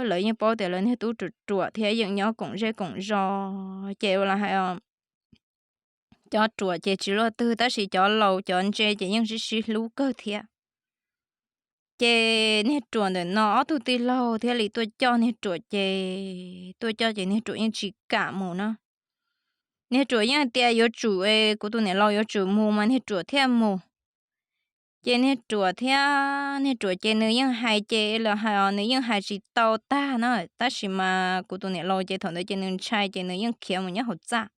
lawv yeej paub tias lawv niag tub ruam ruam thiab yeej nyob koom zej koom zos ces ua los hais cov ruam ces tsis luaj twg tab sis cov laus cov ntse ces yeej sib sib hlub kawg thiab. Ces niag ruam ntawm no ob tug tij laug thiaj li tuaj coj niag ruam ces tuaj coj ces niag ruam yeej tsis kam mus no. Niag ruam yeej tias yuav tsum, kuv tus niam laus yuav tsum mus mas niag ruam thiaj mus. Ces niag ruam thiab niag ruam ces nws yeej hais ces los hais os, nws yeej hais tsis tau tag na, tab sis mas kuv tus niam laus ces thaum ntawd ces nws ntshai ces nws yeej khiav mus nyob hauv txaj.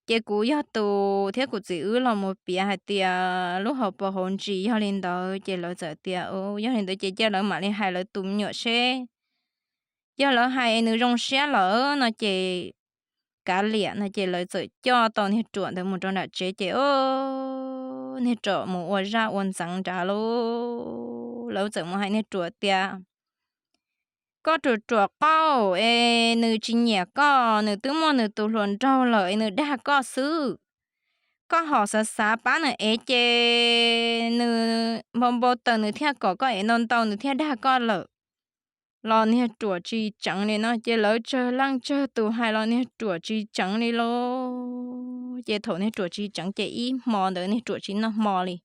Ces kuv yog tus thiab kuv txiv wb los mus piav hais tias lub hauv paus hauv ntsis yog li ntawd ces lawv txawm tias yog li ntawd ces cia lawv mam li hais lawv tus me nyuam seb, yog lawv hais nws zoo siab lawm no ces kav liam no ces lawv txawm coj tau niag ruam ntawd mus rau nram tsev ces niag ruam mus ua zaj ua ntxeev nrad lauj. Lawv txawm mus hais niag ruam tias koj ruam ruam qauj es nws tsis nyiam koj, nws twb muaj nws tus hluas nraug lawm es nws dag koj xwb. Koj hom xav xav pab nws ev ces nws npau npau taws nws thiaj kom koj ev ntau ntau nws thiaj dag koj lawm. Los niag ruam tsis tseev li no ces lawv tsawg leej tsawg tus hais los niag ruam tsis tseev li lauj. Ces thaum niag ruam tsis tseev ces ib hmo ntawd niag ruam tsis noj hmo li.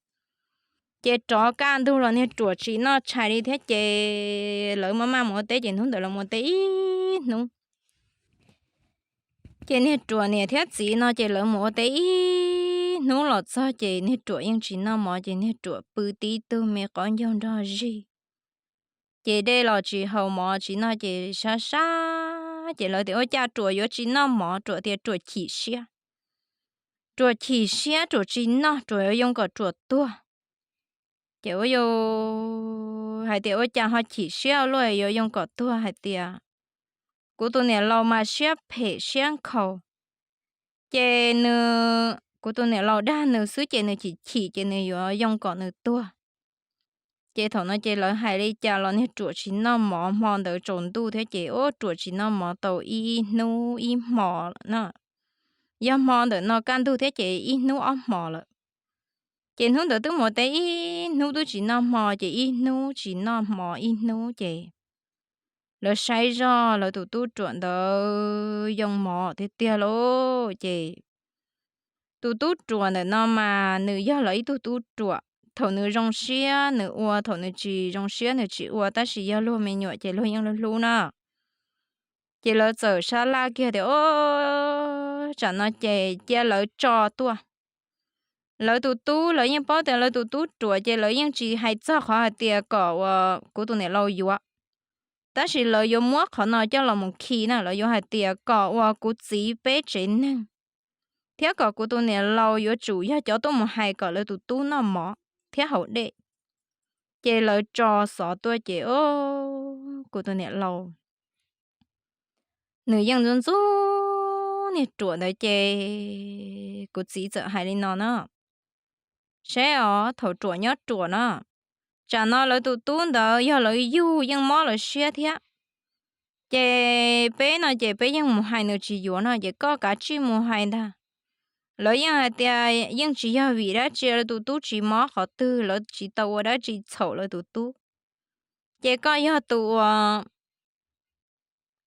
Ces rov kaj ntug los niag ruam tsis noj tshais li thiab ces lawv maj maj mus ua teb ces hnub ntawd lawv mus ua teb ib hnub. Ces niag ruam niam thiab txiv no ces lawv mus ua teb ib hnub los txog ces niag ruam yeej tsis noj mov ces niag ruam pw tib tug me qaub ncaug nrog zig. Ces dej los tsis haus mov tsis noj ces sab sab ces lawv tias ua cas ruam yuav tsis noj mov, ruam tias ruam chim siab. Ruam chim siab ruam tsis noj ruam yuav yoo kom ruam tuag. Ces ua hais tias ua cas ho chim siab ua luaj yuav yoo kom tuag hais tias kuv tus niam laus mas siab phem siab nkhaus. Ces nws, kuv tus niam laus dag nws xwb ces nws chim chim ces nws yuav yoo kom nws tuag. Ces thaum no ces lawv hais li cas los niag ruam tsis noj mov hmo ntawd tsaus ntuj thiab ces ua ruam tsis noj mov tau ib hnub ib hmo no. Yog hmo ntawm no kaj ntug thiab ces ib hnub ob hmo lawm. Ces hnub ntawd twb mus ua teb ib hnub twb tsis noj hmo ces ib hnub tsis noj hmo ib hnub ces lawv saib zog lawv tus tub ruam ntawd yoo mov tiag tiag lauj. Ces tus tub ruam ntawm no mas nws yog lawv ib tug tub ruam, thaum nws zoo siab nws ua, thaum nws tsis zoo siab nws tsis ua, tab sis yog luag me nyuam ces luag yeej hlub na. Ces lawv txawm sab laj kiag tias o, tsam no ces cia lawv tso tuaj. Lawv tus tub, lawv yeej paub tias lawv tus tub ruam ces lawv yeej tsis hais txog qhov hais tias kom uas kuv tus niam laus yuav. Tab sis lawv yuav muab qhov no coj los mus khi na, lawv yuav hais tias kom uas kuv txiv peb tsev neeg thiab kom kuv tus niam laus yuav tsum yog cov tuaj mus hais kom lawv tus tub noj mov thiab haus dej. Ces lawv tso xov tuaj ces o, kuv tus niam laus nws yeej ntxub ntxub niag ruam ntawd ces kuv txiv txawm hais li no na, seb os, thaum ruam nyob ruam no, tsam no lawv tus tub ntawd yog lawv yug yeej mob lawv siab thiab. Ces peb no ces peb yeej mus hais nws tsis yuav no ces koj kav tsij mus hais ntag. Lawv yeej hais tias yeej tsis yog vim dab tsi lawv tus tub tsis mob qhov twg, lawv tsis tau ua dab tsi txhaum lawv tus tub. Ces koj yog tus uas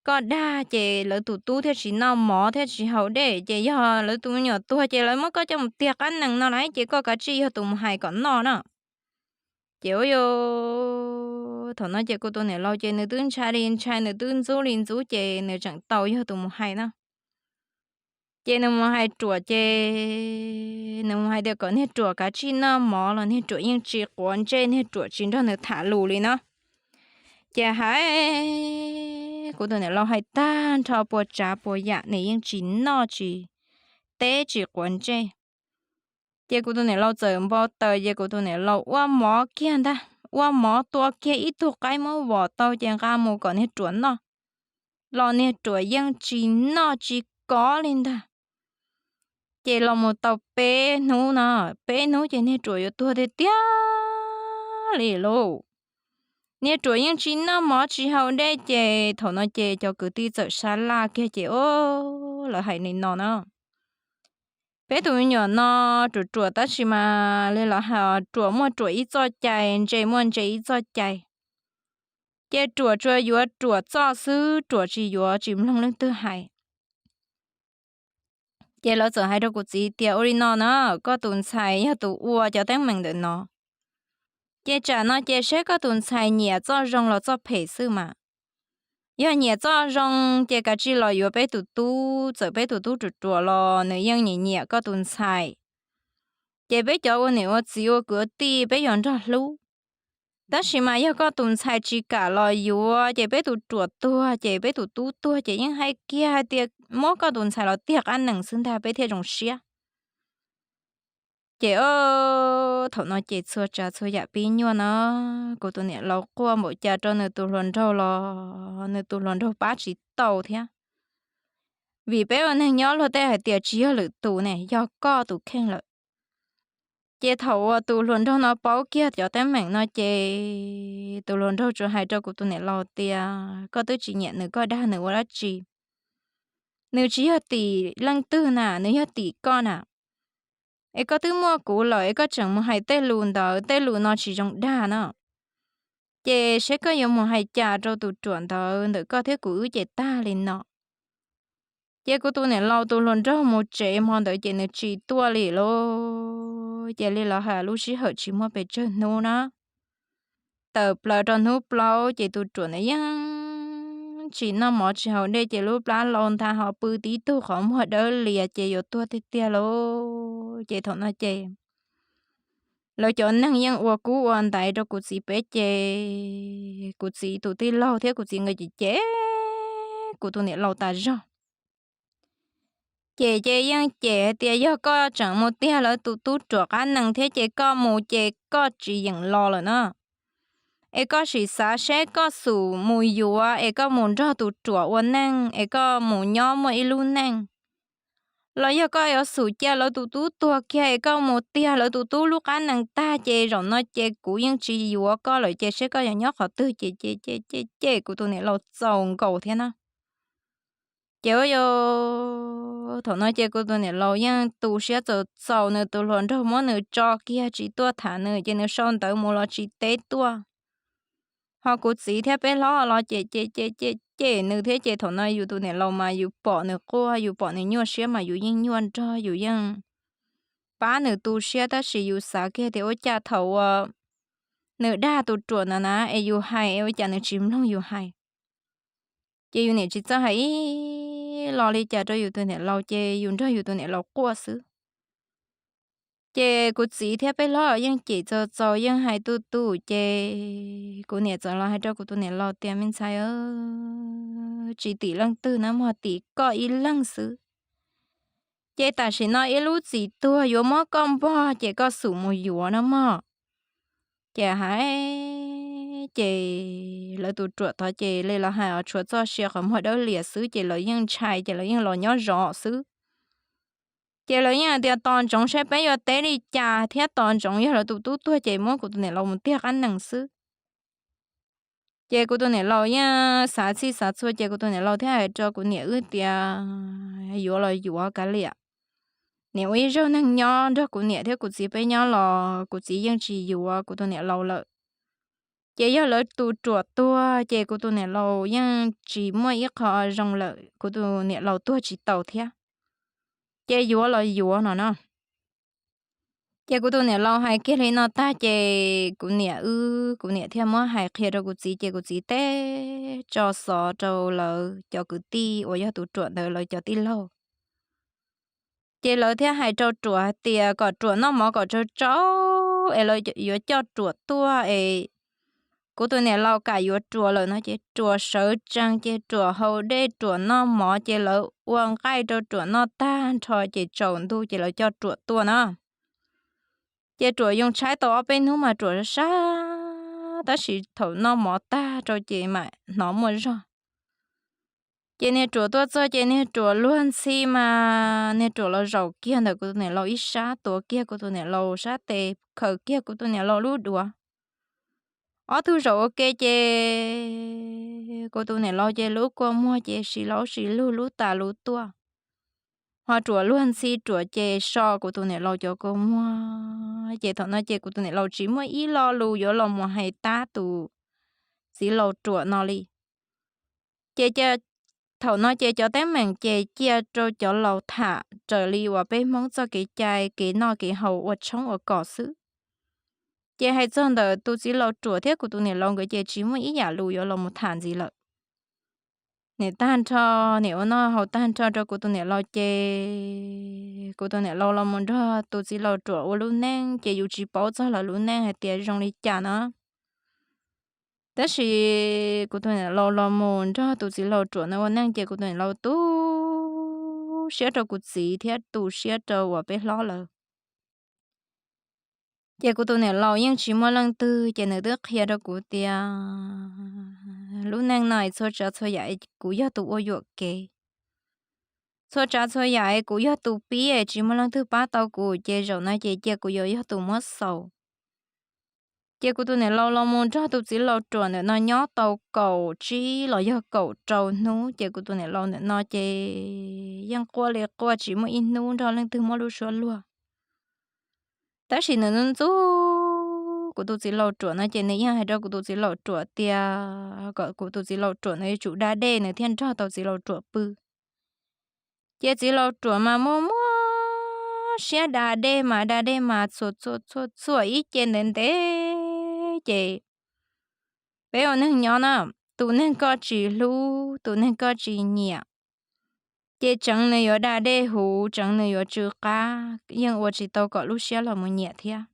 koj dag ces lawv tus tub thiaj tsis noj mov thiab tsis haus dej, ces yog lawv tus me nyuam tuag ces lawv muab koj coj mus tiag qab nees no lauj, ces koj kav tsij yog tus mus hais kom noj na. Ces ua li, thaum no ces kuv tus niam laus ces nws twb ntshai li ntshai, nws twb ntxub li ntxub, ces nws tseem tau yog tus mus hais na. Ces nws mus hais ruam ces nws mus hais tias kom niag ruam kav tsij noj mov los niag ruam yeej tsis quav ntsej, niag ruam tsis nrog nws tham lus li no. Ces hais, kuv tus niam laus hais tag nrho puas tsav puas yam nws yeej tsis noj tsis teb tsis quav ntsej. Ces kuv tus niam laus txawm npau taws, ces kuv tus niam laus ua mov kiag ntag, ua mov tua kiag ib tug qaib muab vom tau ces nqa mus kom niag ruam noj, los niag ruam yeej tsis noj tsis kov li ntag. Ces los mus tau peb hnub no, peb hnub ces niag ruam yuav tuag tiag tiag li lauj. Niag ruam yeej tsis noj mov tsis haus dej, ces thaum no ces cov kwv tij txawm sab laj kiag ces, o, lawv hais li no na: Peb tus me nyuam no ruam ruam tab sis mas li lawv hais, ruam muaj ruam ib txoj cai, ntse muaj ntse ib txoj cai. Ces ruam tsuas yuav ruam txoj xwb, ruam tsis yuav tsis mloog leej twg hais. Ces lawv txawm hais rau kuv txiv tias, ua li no na, koj tus ntxhais yog tus ua cov teeb meem ntawm no, ces tsam no ces seb koj tus ntxhais nyiam txoj zoo los txoj phem xwb mas. Yog nyiam txoj zoo ces kav tsij los yuav peb tus tub, txawm peb tus tub ruam ruam los nws yeej nyiam nyiam koj tus ntxhais. Ces peb cov ua niam ua txiv ua kwv ua tij peb yuav nrog hlub. Tab sis mas yog koj tus ntxhais tsis kam los yuav ces peb tus ruam tuag ces peb tus tub tuag ces yeej hais kiag hais tias muab koj tus ntxhais los tiag qab nees xwb ntag peb thiaj zoo siab. Ces o, thaum no ces txhua tsav txhua yam pib nyuaj no, kuv tus niam laus quaj npaum cas rau nws tus hluas nraug los nws tus hluas nraug pab tsis tau thiab. Vim peb ua neeg nyob luag tej hais tias tsis yog lwm tus ne, yog koj tus kheej lawm. Ces thaum uas tus hluas nraug no paub kiag cov teeb meem no ces tus hluas nraug tsuas hais rau kuv tus niam laus tias, koj twb tsis nyiam nws koj dag nws ua dab tsi? Nws tsis yog tim leej twg na, nws yog tim koj na. Es koj twb muaj kuv lawm es koj tseem mus hais tej lus ntawd, tej lus no tsis zoo dag no. Ces seb koj yuav mus hais cas rau tus ruam ntawd, ntawm koj thiab kuv wb ces tag li no. Ces kuv tus niam laus tus hluas nraug mus tsev hmo ntawd ces nws tsis tuaj li lauj. Ces li lawv hais lub sij hawm tsis muaj pes tsawg hnub na, tawm plaws rau hnub plaub ces tus ruam ntawd yeej tsis noj mov tsis haus dej ces lub plab lau ntha ho pw tib tug qhov muag dawb lias ces yuav tuag tiag tiag lauj. Ces thaum no ces lawv cov neeg yeej ua kub ua ntaiv rau kuv txiv peb ces kuv txiv tus tij laug thiab kuv txiv nkawd cem cem kuv tus niam laus tas zog. Ces ces yeej cem hais tias yog koj tseem mus tiag lawv tus tub ruam qab nees thiab ces koj mus ces koj tsis yeem los lawm na. Es koj sim xav seb koj xum mus yuav es koj mus nrog tus ruam ua neej es koj mus nyob muaj ib lub neej, los yog koj yuav xum cia lawv tus tub tuag kiag es koj mus tiag lawv tus tub lub qab nees tag ces zaum no ces kuv yeej tsis yuav koj lawm ces seb koj yuav nyob qhov twg. Ces ces ces ces kuv tus niam laus txaus nkaus thiab na. Ces ua li, thaum no ces kuv tus niam laus yeej tu siab txaus txaus, nws tus hluas nraug muab nws tso kiag tsis tuaj tham nws ces nws sau ntawv mus los tsis teb tuaj. Ho kuv txiv thiab peb hlob los ces ces ces ces cem nws thiab ces thaum no yus tus niam laus mas yus pom nws quaj yus pom nws nyuaj siab mas yus yeej nyuaj nrog yus yeej pab nws tu siab tab sis yus xav kiag tias ua cas thaum uas nws dag tus ruam ntawd na es yus hais es ua cas nws tsis mloog yus hais. Ces yus niam tsis txawj hais ib lo li cas rau yus tus niam laus ces yus nrog yus tus niam laus quaj xwb. Ces kuv txiv thiab peb hlob yeej cem txaus txaus yeej hais tu tu ces kuv niam txawm los hais rau kuv tus niam laus tias me ntxhais, tsis tim leej twg na mog, tim koj ib leeg xwb. Ces tam sim no ib lub txim tuag yuav muab koj npog ces koj xum mus yuav no mog. Ces hais ces lawv tus ruam tod ces li lawv hais os tshuav txoj sia qhov muag dawb lias xwb ces lawv yeej ntshai ces lawv yeej los nyob zov xwb. Ces lawv yeej hais tias tos ntsoov saib peb yuav teb li cas thiab tos ntsoov yog lawv tus tub tuag ces muab kuv tus niam laus mus tiag qab nees xwb. Ces kuv tus niam laus yeej xav txhij xav txhua ces kuv tus niam laus thiaj hais rau kuv niam wb tias yuav los yuav kav liam, niam ua ib zaug neeg nyob nrog kuv niam thiab kuv txiv peb nyob los kuv txiv yeej tsis yuav kuv tus niam laus lawm. Ces yog lawv tus ruam tuag ces kuv tus niam laus yeej tsis muaj ib qho zoo lawm, kuv tus niam laus tuag tsis tau thiab. Ces yuav los yuav no no. Ces kuv tus niam laus hais kiag li no tag ces kuv niam wb, kuv niam thiaj muab hais qhia rau kuv txiv ces kuv txiv teb tso xov rau lawv cov kwv tij uas yog tus ruam ntawd lawv cov tij laug. Ces lawv thiaj hais rau ruam hais tias kom ruam noj mov kom tsau tsau es lawv yuav coj ruam tuaj es kuv tus niam laus kam yuav ruam lawm no ces ruam sawv tsees ces ruam haus dej ruam noj mov ces lawv ua nqaij rau ruam noj tag nrho ces tsaus ntuj ces lawv coj ruam tuaj na. Ces ruam yoo tshaib tau ob peb hnub mas ruam sab, tab sis thaum noj mov tag rau ces mam hnov muaj zog. Ces niag ruam tuaj txog ces niag ruam luag ntxhi mas niag ruam los zaum kiag ntawm kuv tus niam laus ib sab, tuav kiag kuv tus niam laus sab tes, khaws kiag kuv tus niam laus lub duav. Ob tug zaum ua ke ces kuv tus niam laus ces lub kua muag ces si laub si lug lub tas lub tuaj. Ho ruam luag ntxhi ruam ces so kuv tus niam laus cov kua muag. Ces thaum no ces kuv tus niam laus tsis muaj ib lo lus yuav los mus hais tab tus txiv laus ruam no li. Ces thaum no ces cov teeb meem ces cia rau cov laus tham raws li uas peb Hmoob txoj kev cai kev noj kev haus ua tshoob ua kos xwb. Ces hais txog ntawm tus txiv laus ruam thiab kuv tus niam laus nkawd ces tsis muaj ib yam lus yuav los mus tham ntxiv lawm. Nim tag nrho, nim ua noj haus tag nrho rau kuv tus niam laus ces kuv tus niam laus los mus nrog tus txiv laus ruam ua lub neej ces yus tsis paub txog lawv lub neej hais tias zoo li cas no. Tab sis kuv tus niam laus los mus nrog tus txiv laus ruam no ua neej ces kuv tus niam laus tu siab rau kuv txiv thiab tu siab rau uas peb hlob lawm. Ces kuv tus niam laus yeej tsis muaj leej twg ces nws twb qhia rau kuv tias lub neej no txhua tsav txhua yam kuv yog tus ua yuam kev. Txhua tsav txhua yam es kuv yog tus pib es tsis muaj leej twg pab tau kuv ces zaum no ces cia kuv yuav yog tus muab xaus. Ces kuv tus niam laus los mus nrog tus txiv laus ruam ntawm no nyob tau kaum tsib los yog kaum rau hnub ces kuv tus niam laus ntawm no ces yeej quaj li quaj tsis muaj ib hnub nrog leej twg muab lub suab luag. Tab sis nws ntxub kuv tus txiv laus ruam no ces nws yeej hais rau kuv tus txiv laus ruam tias kom kuv tus txiv laus ruam no yuav tsum da dej nws thiaj nrog tau txiv laus ruam pw. Ces txiv laus ruam mas muaj muaj siab da dej mas da dej mas txhuam txhuam txhuam ib ce ntev ntev ces peb ua neeg nyob na, tus neeg koj tsis hlub, tus neeg koj tsis nyiam, ces tseev nws yuav da dej huv, tseev nws yuav tsw qab, yeej ua tsis tau kom lub siab los mus nyiam thiab.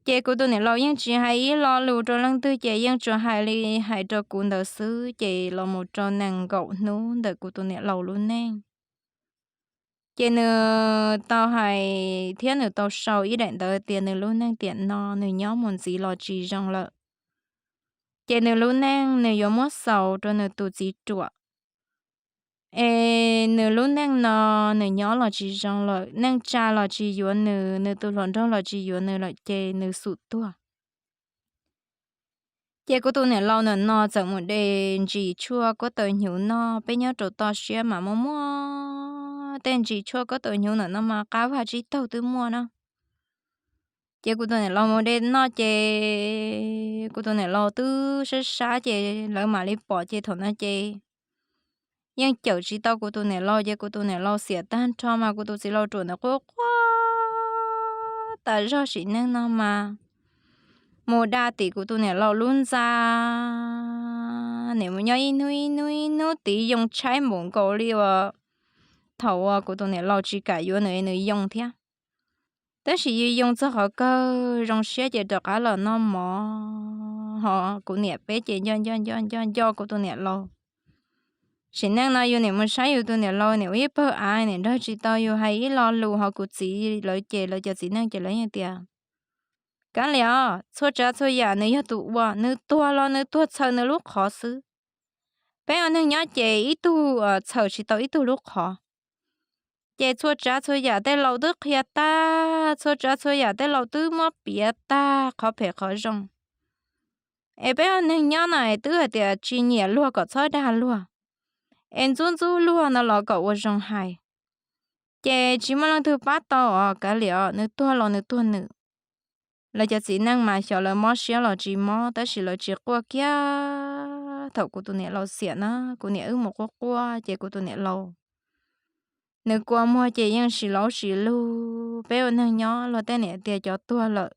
Ces kuv tus niam laus yeej tsis hais ib lo lus rau leej twg ces yeej tsuas hais li hais rau kuv ntawd xwb ces los mus rau nees nkaum hnub ntawm kuv tus niam laus lub neej. Ces nws tau hais thiab nws tau sau ib daim ntawv tias nws lub neej tiam no nws nyob mus ntxiv los tsis zoo lawm. Ces nws lub neej nws yuav muab xaus rau nws tus txiv ruam. Es nws lub neej no nws nyob los tsis zoo lawm, neej tsa los tsis yuav nws, nws tus hluas nraug los tsis yuav nws lawm ces nws xum tuag. Ces kuv tus niam laus ntawm no txawm mus de ntsis tshuaj kuab taws hnyuv noj, peb nyob rau toj siab mas muaj muaj tej ntsis tshuaj kuab taws hnyuv ntawm no mas qab vaj tsib taug twb muaj na. Ces kuv tus niam laus mus de noj ces kuv tus niam laus twb sab sab ces lawv mam li pom ces thaum no ces yeej cawm tsis tau kuv tus niam laus ces kuv tus niam laus xiam tag nrho mas kuv tus txiv laus ruam ntawd quaj quaj tas zog sim neej no mas mus da tim kuv tus niam laus lub ntxa. Nim mus nyob ib hnub ib hnub ib hnub tid yoo tshaib npaum nkaus li uas thaum uas kuv tus niam laus tsis kam yuav nws nws yoo thiab. Tab sis yus yoo txog qhov kawg zoo siab ces rov qab los noj mov ho kuv niam peb ces nco nco nco nco nco kuv tus niam laus. Sim neej no yus nim mus saib yus tus niam laus nim ua ib pawg av nim nrog tsis tau yus hais ib lo lus ho kuv txiv lawv ces lawv cov txiv neej ces lawv yeej tias kab liam os, txhua tsav txhua yam nws yog tus ua, nws tuag los nws tuag txhaws nws lub qhov xwb. Peb ua neeg nyob ces ib tug txhaws tsis tau ib tug lub qhov. Ces txhua tsav txhua yam tej laus twb qhia tag, txhua tsav txhua yam tej laus twb muab piav tag qhov phem qhov zoo. Es peb ua neeg nyob no es twb hais tias tsis nyiam luag kom txhob dag luag, es ntxub ntxub luag no los kom ua zoo hais. Ces tsis muaj leej twg pab tau os, kav liam os, nws tuag los nws tuag nws. Lawv cov txiv neej mas xyov lawv mob siab los tsis mob, tab sis lawv tsis quaj kiag thaum kuv tus niam laus xiam na. Kuv niam wb mus quaj quaj ces kuv tus niam laus nws kua muag ces yeej sis laub sis lug. Peb ua neeg nyob luag tej niam tias cov tuag lawm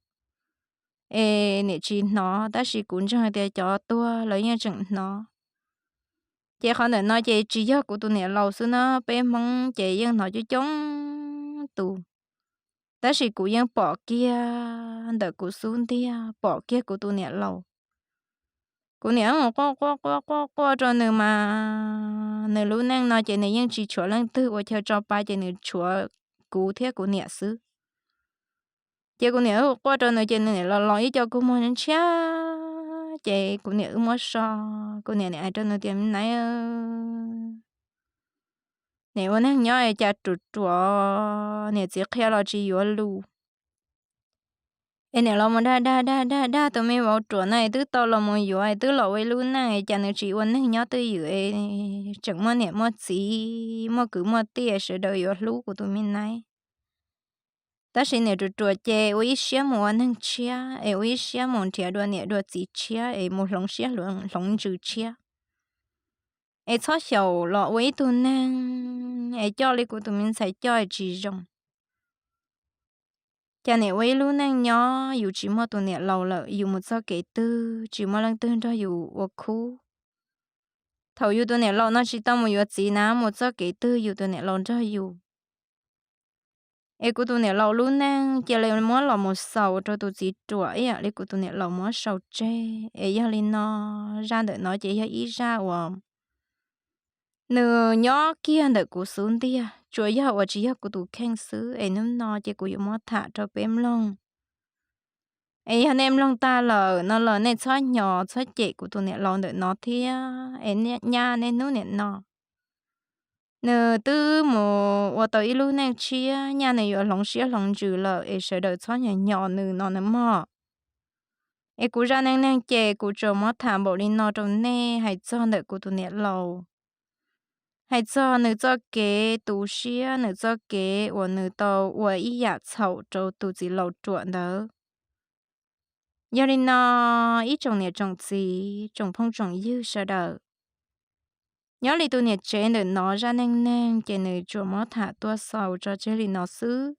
es niam tsis hnov, tab sis kuv ntseeg tias cov tuag lawv yeej tseem hnov. Ces qhov ntawm no ces tsis yog kuv tus niam laus xwb na, peb Hmoob ces yeej hnov coob coob tus, tab sis kuv yeej pom kiag ntawm kuv xub ntiag, pom kiag kuv tus niam laus. Kuv niam mus quaj quaj quaj quaj quaj rau nws mas nws lub neej no ces nws yeej tsis tshuav leej twg ua chaw tso pa, ces nws tshuav kuv thiab kuv niam xwb. Ces kuv niam wb quaj rau nws ces nws niam los los ib co kua muag ntshiab, ces kuv niam wb muab so, kuv niam nim hais rau nws tias, Me naiv, nim ua neeg nyob es cas ruam ruam, niam txiv qhia los tsis yuav lus, es nim los mus dag dag dag dag dag tus me vauv ruam no es twb tau los mus yuav es twb los ua ib lub neej es cas nws tsis ua neeg nyob twj ywm es tseem muaj niam muaj txiv muaj kwv muaj tij, sawv daws yuav hlub kuv tus me naiv. Tab sis nim ruam ruam ces ua ib siab mus ua neeg tshiab es ua ib siab mus nrhiav dua niam dua txiv tshiab es mus hloov siab hloov ntsws tshiab, es txhob xyaum los ua ib tug neeg es coj li kuv tus me ntxhais coj es tsis zoo. Cas nim ua ib lub neej nyob yus tsis muaj tus niam laus lawm, yus mus txoj kev twg tsis muaj leej twg nrog yus ua khub. Thaum yus tus niam laus no tsis tau mus yuav txiv na, mus txoj kev twg yus tus niam laus nrog yus. Es kuv tus niam laus lub neej cia li muab los mus xaus rau tus txiv ruam ib yam li kuv tus niam laus muab sau tseg. Es yog li no, zaj ntawm no ces yog ib zaj uas nws nyob kiag ntawm kuv xub ntiag, tsuas yog uas tsis yog kuv tus kheej xwb, es hnub no ces kuv yuav muab tham rau peb mloog. Es yog nej mloog tag lawm no los nej txhob hnyos txhob cem kuv tus niam laus ntawm no thiab, es nyaj nej hnub niam no nws twb mus ua tau ib lub neej tshiab, nyaj nws yuav hloov siab hloov ntsws lawm, es sawv daws txhob hnyos hnyos nws no na mog. Es kuv zaj neej neeg ces kuv tsuas muab tham npaum li no rau nej hais txog ntawm kuv tus niam laus, hais txog nws txoj kev tu siab, nws txoj kev uas nws tau ua ib yam txhaum rau tus txiv laus ruam ntawd. Yog li no, ib tsoom niam tsoom txiv, tsoom phooj tsoom ywg sawv daws, nyob li tus niam tsev ntawm no zaj neej neeg ces nws tsuas muab tham tuaj xaus tso tseg li no xwb.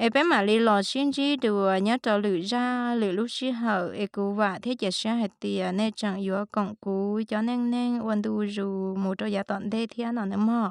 Es peb mam li los sib ntsib dua nyob rau lwm zaj lwm lub sij hawm, es kuv vam thiab cia siab hais tias nej tseem yuav koom kuv cov neej neeg ua ntu zus mus rau yav tom ntej thiab no na mog.